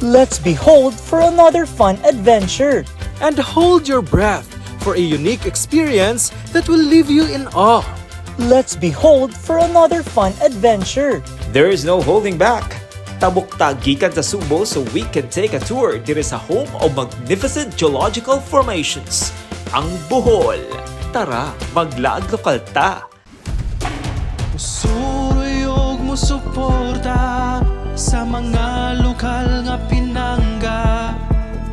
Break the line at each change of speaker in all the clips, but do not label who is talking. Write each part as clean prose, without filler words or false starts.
Let's behold for another fun adventure.
And hold your breath for a unique experience that will leave you in awe.
Let's behold for another fun adventure.
There is no holding back. Tabok ta gikan sa Sugbo so we can take a tour diri sa home of magnificent geological formations, ang Bohol. Tara, maglaag lokal ta.
Suruyog mo suporta sa mga lokal nga pinangga.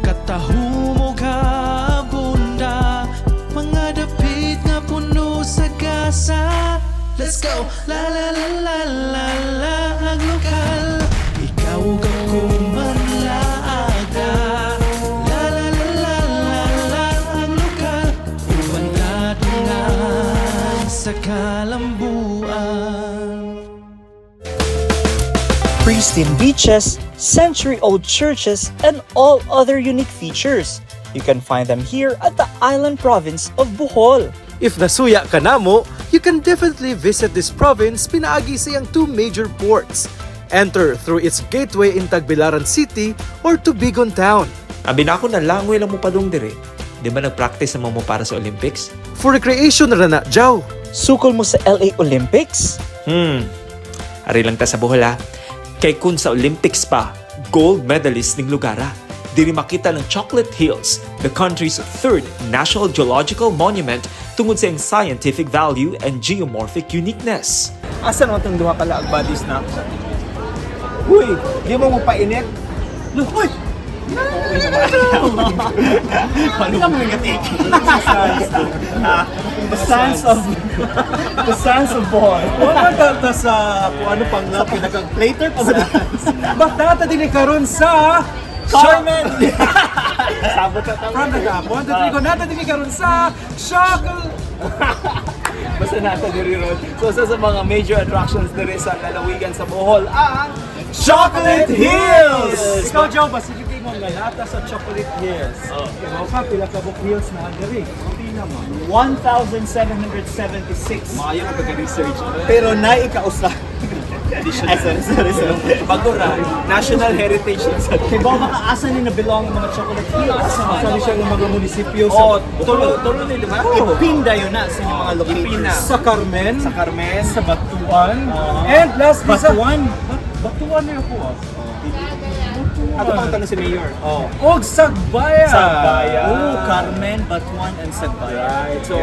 Kataho mo kabunda, mga dapit nga puno sa gasa. Let's go! La la la la la la ang lokal. Ikaw ug ako manlaaga. La la la la la la ang lokal. Uban katungan sa kalambuan.
Pristine beaches, century-old churches, and all other unique features. You can find them here at the island province of Bohol.
If nasuya ka namo, you can definitely visit this province pinaagi sa iyang two major ports. Enter through its gateway in Tagbilaran City or Tubigon Town.
Abi na ako nalangoy lang mo padung diri. Di ba nag-practice naman mo para sa Olympics?
For recreation ra na, Jaw.
Sukol mo sa LA Olympics?
Ari lang ta sa Bohol ha. Kay kun sa Olympics pa, gold medalist ning lugara. Diri makita ng Chocolate Hills, the country's third national geological monument tungod sa iyang scientific value and geomorphic uniqueness.
Asa naman itong duha ka laag buddies na? Uy, di mo mo painit? Uy! Ano ka mga take?
The sands of Bohol.
Wala ta sa kung ano pang nga pinaka
Later pa sa
Batata din karon sa
Carmen! Sabot sa tama.
From the top, 1, 2, 3, go! Nata din karon sa Chocolate.
Basta nasa diri ron. So isa sa mga major attractions diri sa lalawigan sa Bohol ang
Chocolate Hills! Ikaw, Joe, basig mo nga nata sa Chocolate Hills. Oh. Ikaw ka, pila ka buok hills na diri? Pila mo?
1,776.
Maayo ka pagka-research. Pero naikausa. Ay, sorry, sorry, sorry. Bago ra. National Heritage na sa
Kay ba baka asa ni na belong ang mga Chocolate Hills?
Asa ni siya ng mga munisipyo sa
Oh, tulo, tulo ni, di ba?
Ipinda yun na sa inyong mga locators.
Ipina.
Sa Carmen,
Sa Carmen.
sa Batuan, and lastly sa
Batuan?
Batuan na ako ah.
Ato pang tanong si Mayor.
Oh. Og Sagbayan.
Sagbayan.
Oh, Carmen, Batuan, and Sagbayan.
Right. So,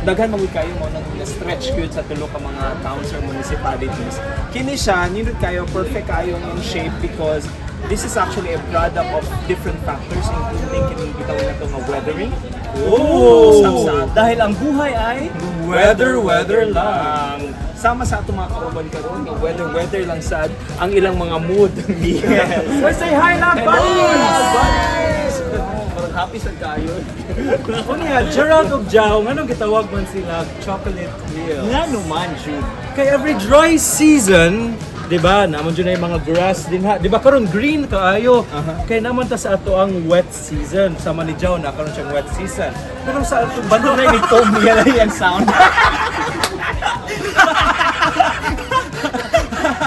daghan magud kayo mo nang na-stretch gyud sa tulo ka mga towns or municipalities. Kini siya nindot kayo, perfect kayo ang shape because this is actually a product of different factors, including kining bitaw na to nga weathering.
Oh!
Dahil ang buhay ay
Weather, weather lang.
Ang sama sa atong mga kauban karon nga weather weather lang sad ang ilang mga mood. Yes.
We say hi lang, buddies!
Buddies! Parang happy sad kayo.
Unya, Gerald ug Jao, nganong gitawag man sila Chocolate Hills?
Nga naman, Jude.
Kay every dry season, 'di ba? Naman jud na yung mga grass din ha. 'Di ba karon green kaayo? Kay naman ta sa ato ang wet season. Sama ni Jao na karon siyang wet season. Pero sa ato
Bando na yung tom niya lang yung sound.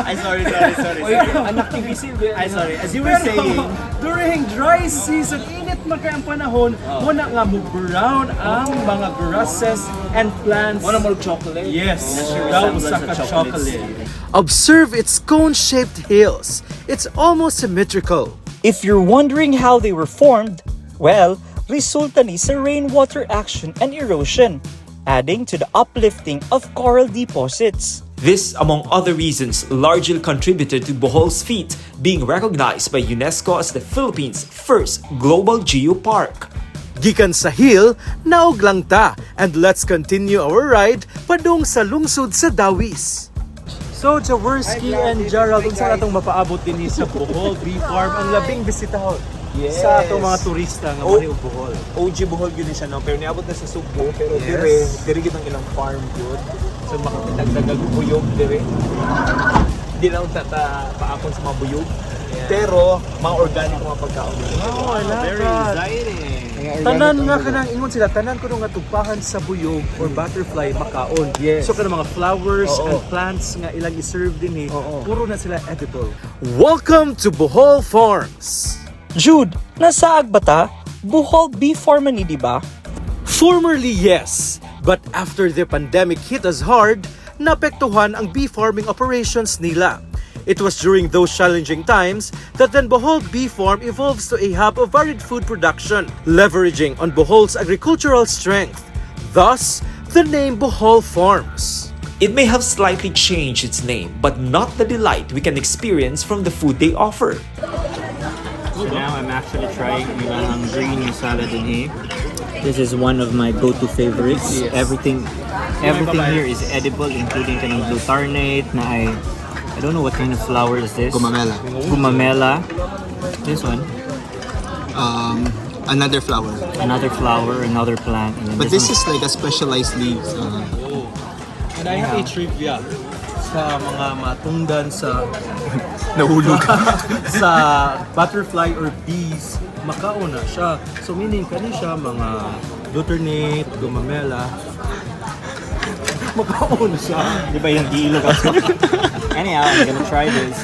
Ay, sorry, sorry, sorry.
Oy, anak ni Bisil.
Ay, sorry. As you were
Pero,
saying,
during dry season, init man kay ang panahon, mo na nga mo brown ang mga grasses and plants.
Wala mo chocolate.
Yes,
Oh.
daw usa ka
Resemblance of chocolates.
chocolate. Observe its cone-shaped hills. It's almost symmetrical.
If you're wondering how they were formed, well, resulta ni sa rainwater action and erosion, adding to the uplifting of coral deposits.
This, among other reasons, largely contributed to Bohol's feat being recognized by UNESCO as the Philippines' first global geopark.
Gikan sa hill, naog lang ta, and let's continue our ride padung sa lungsod sa Dawis. So, Jaworski and Gerald, unsa natong mapaabot dinhi sa Bohol Bee Farm, ang labing bisitahon
Yes.
sa atong mga turista nga
Oh.
oh. Og Bohol.
OG Bohol yun siya, no? Pero niabot na sa Sugbo, pero dire, dire gyud ang ilang farm gyud. So makakitagdag buyog dire. Di na unta ta paapon sa mga buyog. Pero mga organic mga pagkaon.
Oh, I love
Very
that.
exciting.
Tanan nga kanang ingon sila, tanan kuno nga tugpahan sa buyog or butterfly makaon.
Yes.
So kanang mga flowers
Oo.
and plants nga ilang i-serve din eh,
Oo.
puro na sila edible. Welcome to Bohol Farms.
Jude, nasaag ba ta? Bohol Bee Farm man ni, di ba?
Formerly, yes. But after the pandemic hit us hard, naapektuhan ang bee farming operations nila. It was during those challenging times that then Bohol Bee Farm evolves to a hub of varied food production, leveraging on Bohol's agricultural strength. Thus, the name Bohol Farms.
It may have slightly changed its name, but not the delight we can experience from the food they offer.
So now I'm actually trying ilang green salad in here. This is one of my go-to favorites. Everything here is edible, including kanang blue tarnate na I don't know what kind of flower is this.
Gumamela.
Gumamela. This one,
Another flower.
Another flower, another plant. And then
But this
one.
is like a specialized leaves.
And I have a trivia sa mga matungdan sa
Nahulog.
Sa butterfly or bees, makaon na siya. So meaning kani siya mga luternate, gumamela. Makaon siya.
Di ba yung giilog ako? Anyhow, I'm gonna try this.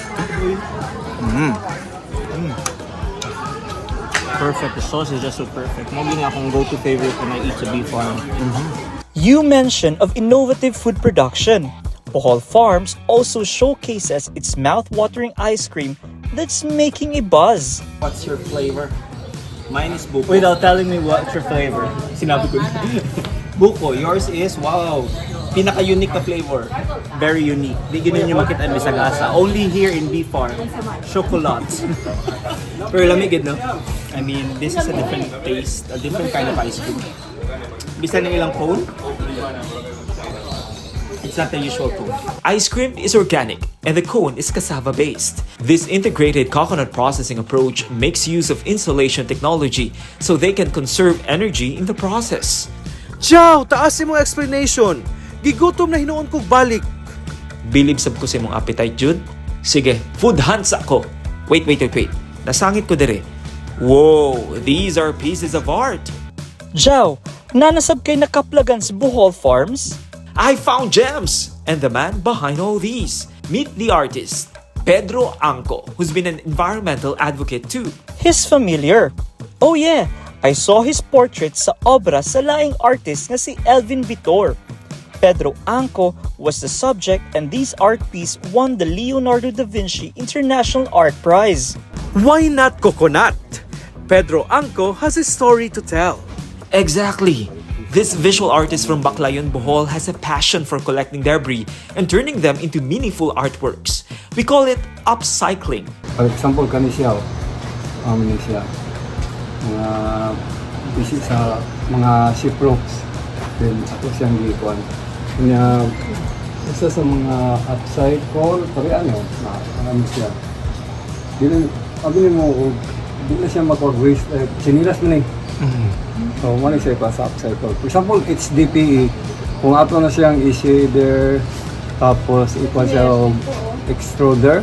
Perfect. The sauce is just so perfect. Mao gyud akong go-to favorite when I eat sa Bee Farm.
You mention of innovative food production. Bohol Farms also showcases its mouth-watering ice cream that's making a buzz.
What's your flavor? Mine is buko.
Without telling me what's your flavor.
Sinabi ko na. Buko, yours is, wow, pinaka-unique na flavor. Very unique. Di gyud ninyo makita bisag asa. Only here in Bee Farm. Chocolate. Pero lamig gid, no? I mean, this is a different taste, a different kind of ice cream. Bisan ng ilang cone, it's not the usual cone.
Ice cream is organic and the cone is cassava based. This integrated coconut processing approach makes use of insulation technology so they can conserve energy in the process.
Ciao! Taas imong explanation. Gigutom na hinuon kog balik.
Bilib sab ko sa imong appetite, Jude. Sige, food hunt sa ako. Wait, wait, wait, wait. Nasangit ko dire. Whoa, these are pieces of art.
Jow, nanasab kay nakaplagan sa Bohol Farms?
I found gems! And the man behind all these. Meet the artist, Pedro Anco, who's been an environmental advocate too.
He's familiar. Oh yeah, I saw his portrait sa obra sa laing artist nga si Elvin Vitor. Pedro Anco was the subject and this art piece won the Leonardo da Vinci International Art Prize.
Why not coconut? Pedro Anco has a story to tell.
Exactly. This visual artist from Baclayon, Bohol has a passion for collecting debris and turning them into meaningful artworks. We call it upcycling.
For example, kani siya, oh. Ni siya. Mga bisi sa mga ship ropes. Then ako siyang gikuan. Kanya, isa sa mga upcycle, pari ano, na, ano siya. Dili, abi mo, og di na siya mag-waste, eh, chinilas man eh. So, mo siya pa sa upcycle. For example, HDPE, kung ato na siyang i-shader, tapos ikuan siya og extruder,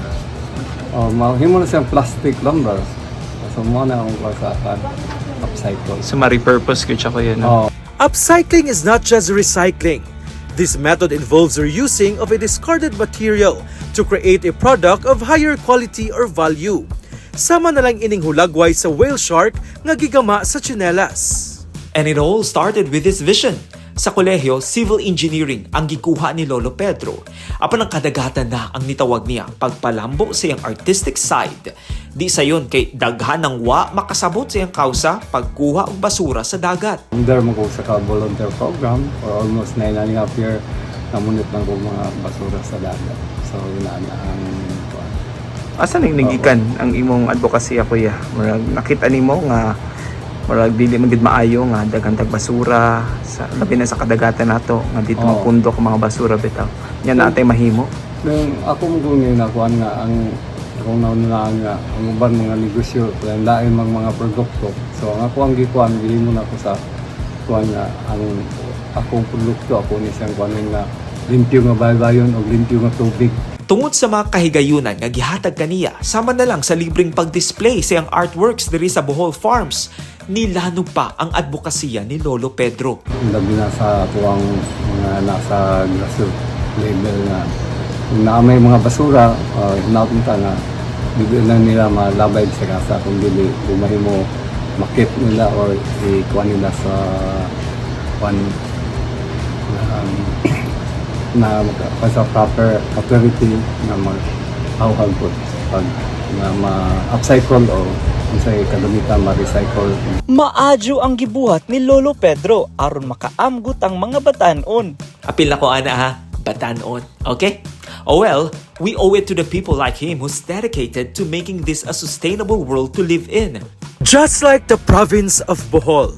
oh, mahimo na siyang plastic lumber. So, mo na akong kuwan sa kan, upcycle.
So ma-repurpose ko siya, kuya, no?
Oh.
Upcycling is not just recycling. This method involves reusing of a discarded material to create a product of higher quality or value. Sama na lang ining hulagway sa whale shark nga gigama sa tsinelas.
And it all started with this vision. Sa kolehiyo, civil engineering ang gikuha ni Lolo Pedro. Apan ang kadagatan na ang nitawag niya pagpalambo sa iyang artistic side. Di sayon kay daghan ng wa makasabot sa iyang kausa pagkuha og basura sa dagat.
Under mo ko sa ka volunteer program for almost 9.5 year, namunit lang ko mga basura sa dagat. So, yun na ang kuwan.
Asa nang nagikan ang imong advocacy, kuya? Murag nakita nimo nga murag dili man gid maayo nga daghan tag basura sa labi na sa kadagatan nato nga dito
Oo.
mapundok ang mga basura bitaw. Nya natay mahimo.
Nung ako mo kung ngayon nakuan nga ang akong naunaan nga ang uban mga negosyo lain lain mang mga produkto. So ang ako ang gikuan gihimo na ko sa kuan nga ang akong produkto ako ni siyang kuanon nga limpyo nga baybayon o limpyo nga tubig.
Tungod sa mga kahigayunan nga gihatag kaniya, sama na lang sa libreng pag-display sa iyang artworks diri sa Bohol Farms, nilanog pa ang advokasya ni Lolo Pedro.
Labi na sa tuwang mga nasa grassroots level na kung naa may mga basura, napunta na dili na nila malabay sa kasa kung dili mahimo makip nila or ikuha nila sa kuan na, na sa proper authority na mag-auhag po pag na ma-upcycle o unsay kagamitan ma-recycle.
Maadyo ang gibuhat ni Lolo Pedro aron makaamgot ang mga batanon.
Apil na ko ana ha, batanon. Okay? Oh well, we owe it to the people like him who's dedicated to making this a sustainable world to live in.
Just like the province of Bohol,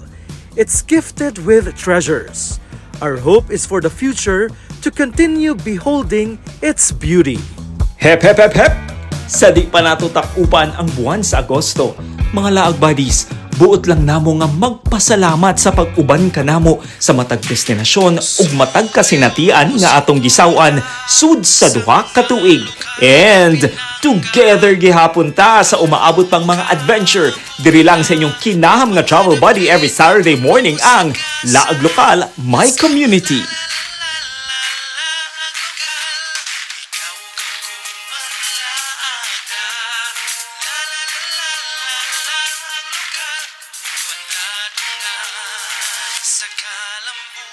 it's gifted with treasures. Our hope is for the future to continue beholding its beauty.
Hep, hep, hep, hep! Sa di pa nato takupan ang buwan sa Agosto. Mga laag buddies, buot lang namo nga magpasalamat sa pag-uban kanamo sa matag destinasyon ug matag kasinatian nga atong gisaw-an sud sa 2 ka tuig. And together gihapon ta sa umaabot pang mga adventure diri lang sa inyong kinaham nga travel buddy every Saturday morning, ang Laag Lokal, My Community.
Sa kalambuan.